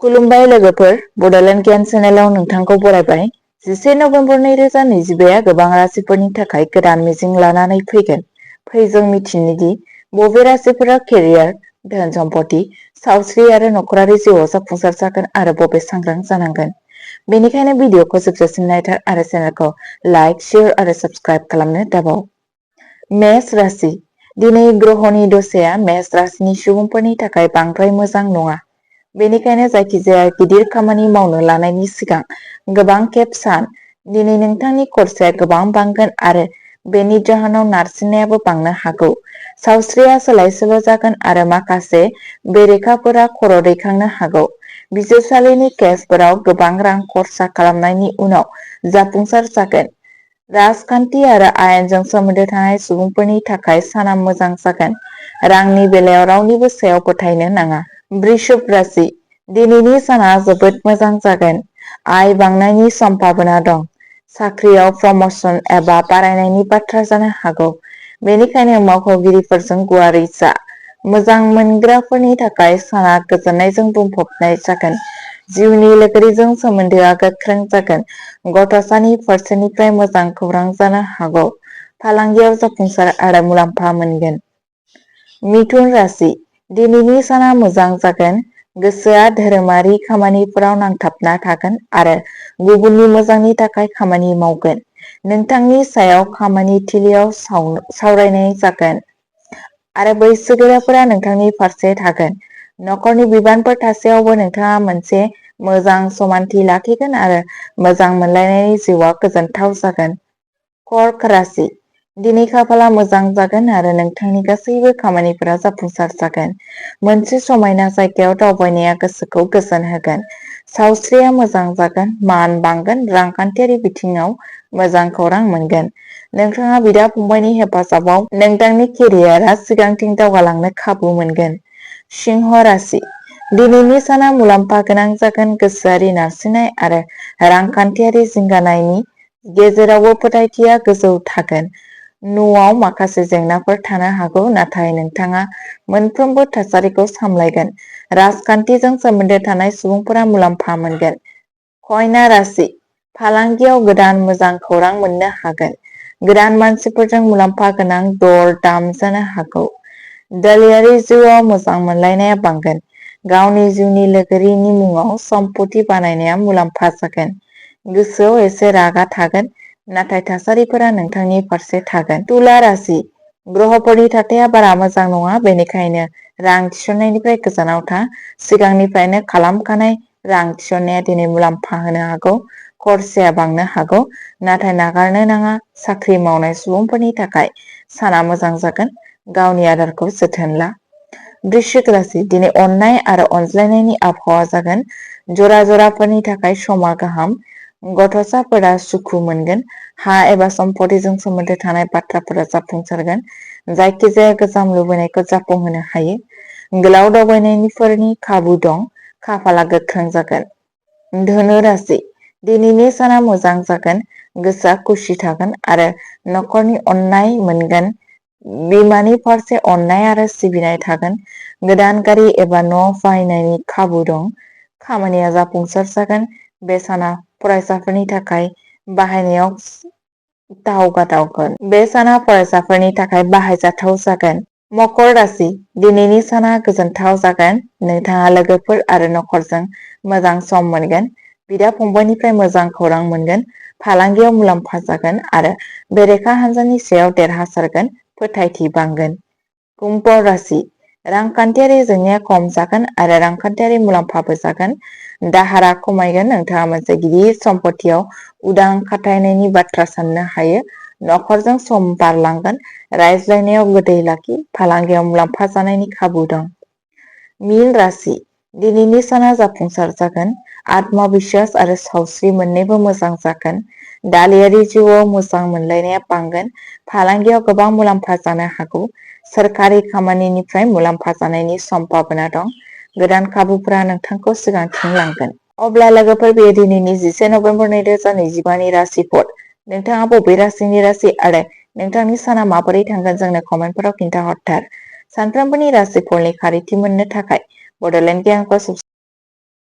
खुलुमबाय लोगोफोर, बड'लेण्ड गियान चेनेलाव नोंथांखौ बरायबाय। 11 नभेम्बर 2025 गोबां राशिफोरनि थाखाय गोदान मिजिं लानानै फैगोन। फै जों मिथिनो दि बबे राशिफोरा केरियार, धोन सम्पति, सावस्रि आरो नखरारि जिउआव जाफुंसार जागोन आरो बबे सांग्रां जानांगोन। बेनिखायनो भिडिअखौ जोबजासिम नायथार आरो चेनेलखौ लाइक, शेयार आरो साबस्क्राइब खालामनो दाबाव। मेष राशि। दिनै ग्रहनि दशाया मेष राशिनि सुबुंफोरनि थाखाय बांद्राय मोजां नङा। बेनिखायनो जायखिजाया गिदिर खामानि मावनो लानायनि सिगां गोबां खेब सान। दिनै नोंथांनि खरसाया गोबां बांगोन आरो बेनि जाहोनाव नारसिननायाबो बांनो हागौ। सावस्रिया सोलाय-सोल' जागोन आरो माखासे बेरेखाफोरा खर' दैखांनो हागौ। बिजिरसालिनि केसफोराव गोबां रां खरसा खालामनायनि उनाव जाफुंसार जागोन। राजखान्थि आरो आयेनजों सोमोन्दो थानाय सुबुंफोरनि थाखाय साना मोजां जागोन। रांनि बेलायाव रावनिबो सायाव फोथायनो नाङा। वृषभ राशि। दिनैनि साना जोबोद मोजां जागोन। आय बांनायनि सम्भावना दं। साख्रियाव प्रमोशन एबा बारायनायनि बाथ्रा जानो हागौ। बेनिखायनो मावख'गिरिफोरजों गुवारै जा। मोजां मोनग्राफोरनि थाखाय साना गोजोननायजों बुंफबनाय जागोन। जिउनि लोगोरिजों सोमोन्दोआ गोख्रों जागोन। गथ'सानि फारसेनिफ्राय मोजां खौरां जानो हागौ। फालांगियाव जाफुंसार आरो मुलाम्फा मोनगोन। मिथुन राशि। दिनैनि साना मोजां जागोन। गोसोआ धोरोमारि खामानिफोराव नांथाबना थागोन आरो गुबुननि मोजांनि थाखाय खामानि मावगोन। नोंथांनि सायाव खामानि थिलियाव सावरायनाय जागोन आरो बैसोगोराफोरा नोंथांनि फारसे थागोन। नखरनि बिबानफोर थासेयावबो नोंथाङा मोनसे मोजां समानथि लाखिगोन आरो मोजां मोनलायनायनि जिउआ गोजोनथाव जागोन। कर्क राशि। दिनै खाफाला मोजां जागोन आरो नोंथांनि गासैबो खामानिफोरा जाफुंसार जागोन। मोनसे समायना जायगायाव दावबायनाया गोसोखौ गोजोन होगोन। सावस्रिया मोजां जागोन, मान बांगोन, रांखान्थियारि बिथिङाव मोजां खौरां मोनगोन। नोंथाङा बिदा-फंबायनि हेफाजाबाव नोंथांनि केरियारआ सिगांथिं दावगालांनो खाबु मोनगोन। सिंह राशि। दिनैनि साना मुलाम्फा गोनां जागोन। गोसोआरि नारसिननाय आरो रांखान्थियारि जिंगानायनि गेजेरावबो फोथायथिया गोजौ थागोन। न'आव माखासे जेंनाफोर थानो हागौ, नाथाय नोंथाङा मोनफ्रोमबो थासारिखौ सामलायगोन। राजखान्थिजों सोमोन्दो थानाय सुबुंफोरा मुलाम्फा मोनगोन। कन्या राशि। फालांगियाव गोदान मोजां खौरां मोननो हागोन। गोदान मानसिफोरजों मुलाम्फा गोनां दर-दाम जानो हागौ। दोलोयारि जिउआव मोजां मोनलायनाया बांगोन। गावनि जिउनि लोगोरिनि मुङाव सम्पथि बानायनाया मुलाम्फा जागोन। गोसोआव एसे रागा थागोन, नाथाय थासारिफोरा नोंथांनि फारसे थागोन। तुला राशि। ग्रहफोरनि थाथाया बारा मोजां नङा, बेनिखायनो रां थिसननायनिफ्राय गोजानाव था। सिगांनिफ्रायनो खालामखानाय रां थिसननाया दिनै मुलाम्फा होनो हागौ। खरसाया बांनो हागौ, नाथाय नागारनो नाङा। साख्रि मावनाय सुबुंफोरनि थाखाय साना मोजां जागोन। गावनि आदारखौ जोथोन ला। वृश्चिक राशि। दिनै अननाय आरो अनज्लायनायनि आबहावा जागोन। जरा-जराफोरनि थाखाय समा गाहाम। गथ'साफोरा सुखु मोनगोन। हा एबा सम्पतिजों सोमोन्दो थानाय बाथ्राफोरा जाफुंसारगोन। जायखिजाया गोजाम लुबैनायखौ जाफुंहोनो हायो। गोलाव दावबायनायफोरनि खाबु दं। खाफाला गोख्रों जागोन। धनु राशि। दिनैनि साना मोजां जागोन। गोसोआ खुसि थागोन आरो नखरनि अननाय मोनगोन। बिमानि फारसे अननाय आरो सिबिनाय थागोन। गोदान गारि एबा न' बायनायनि खाबु दं। खामानिया जाफुंसार जागोन। बे साना फरायसाफोरनि थाखाय बाहायनायाव दावगाथावगोन। बे साना फरायसाफोरनि थाखाय बाहायजाथाव जागोन। मकर राशि। दिनैनि साना गोजोनथाव जागोन। नोंथाङा लोगोफोर आरो नखरजों मोजां सम मोनगोन। बिदा-फंबायनिफ्राय मोजां खौरां मोनगोन। फालांगियाव मुलाम्फा जागोन आरो बेरेखा हान्जानि सायाव देरहासारगोन। फोथायथि बांगोन। कुम्भ राशि। रांखान्थियारि जेंनाया खम जागोन आरो रांखान्थियारि मुलाम्फाबो जागोन। दाहारा खमायगोन। नोंथाङा मोनसे गिदिर सम्पथियाव उदां खाथायनायनि बाथ्रा साननो हायो। नखरजों सम बारलांगोन। रायज्लायनायाव गोदै लाखि। फालांगियाव मुलाम्फा जानायनि खाबु दं। मीन राशि। दिनैनि साना जाफुंसार जागोन। आत्मबिश्वास आरो सावस्रि मोन्नैबो मोजां जागोन। दालोयारि जिउआव मोजां मोनलायनाया बांगोन। फालांगियाव गोबां मुलाम्फा जानो हागौ। सोरखारि खामानिनिफ्राय मुलाम्फा जानायनि सम्भावना दं। गोदान खाबुफोरा नोंथांखौ सिगांथिं लांगोन। अब्ला लोगोफोर, बेयो दिनैनि 11 नभेम्बर 2025 राशिफोर। नोंथाङा बबे राशिनि राशि आरो नोंथांनि साना माबोरै थांगोन जोंनो कमेन्टफोराव खिन्थाहरथार। सानफ्रोमबोनि राशिफलनि खारिथि मोननो थाखाय बड'लेण्ड गियानखौ